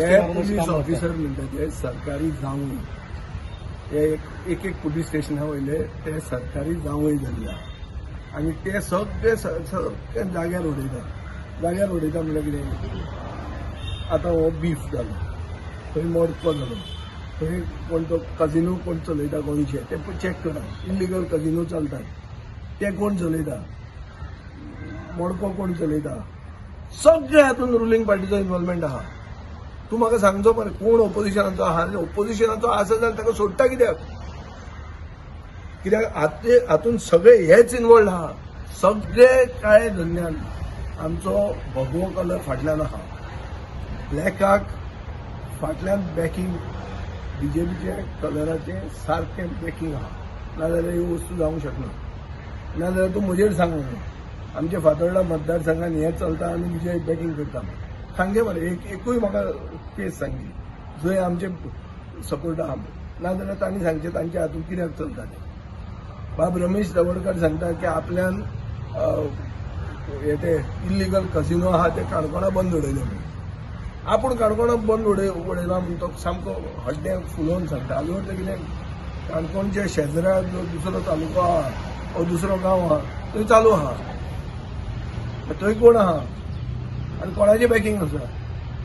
मस्ती हे मारून अशें पुलीस काम जाता. ऑफिसर म्हणटा ते सरकारी जावंय. हे एक एक पुलीस स्टेशना वयले ते सरकारी जावंय जाल्ले आहा आनी ते सगळे सगळे जाग्यार उडयता. जाग्यार उडयता म्हणल्यार कितें? आतां हो बीफ जालो, थंय मडको जालो, थंय कोण तो कजिनो कोण चलयता गोंयचे ते चॅक करा. इलिगल कजिनो चलतात ते कोण चलयता, मडको कोण चलयता, सगळे हातून रुलींग पार्टीचो इन्वॉल्वमेंट आहा. तूं म्हाका सांगचो मरे कोण ओपोजिशनाचो आहा? आनी ओपोजिशनाचो आसा जाल्यार ताका सोडटा कित्याक? कित्याक हातून सगळे हेच इन्वॉल्ड आहा. सगळे काळे धंद्यान आमचो भगवो कलर फाटल्यान आहा. ब्लॅकाक फाटल्यान बॅकिंग बीजेपीचे कलराचें सारकें बॅकिंग आहा. नाजाल्यार ही वस्तू जावंक शकना. नाजाल्यार तूं म्हजेर सांग, आमच्या फातोर्डा मतदारसंघान हें चलता आनी विजय बॅकिंग करता. सांगचें मरे, एक एकूय म्हाका केस सांगची जंय आमचे सपोर्ट आहा. नाजाल्यार तांणी सांगचें तांच्या हातून कित्याक चलता तें. बाब रमेश तवडकर सांगता की आपल्यान हे ते इल्लिगल कसिनो आहा ते काणकोणा बंद उडयले म्हणून. आपूण काणकोणा बंद उडयला म्हूण तो सामको हड्डें फुलोवन सांगता. हाजो अर्थ कितें? काणकोणच्या शेजरा जो दुसरो तालुको आहा वो दुसरो गांव आहा थंय चालू आहा. थंय कोण आहा आनी कोणाचें बॅकिंग आसा?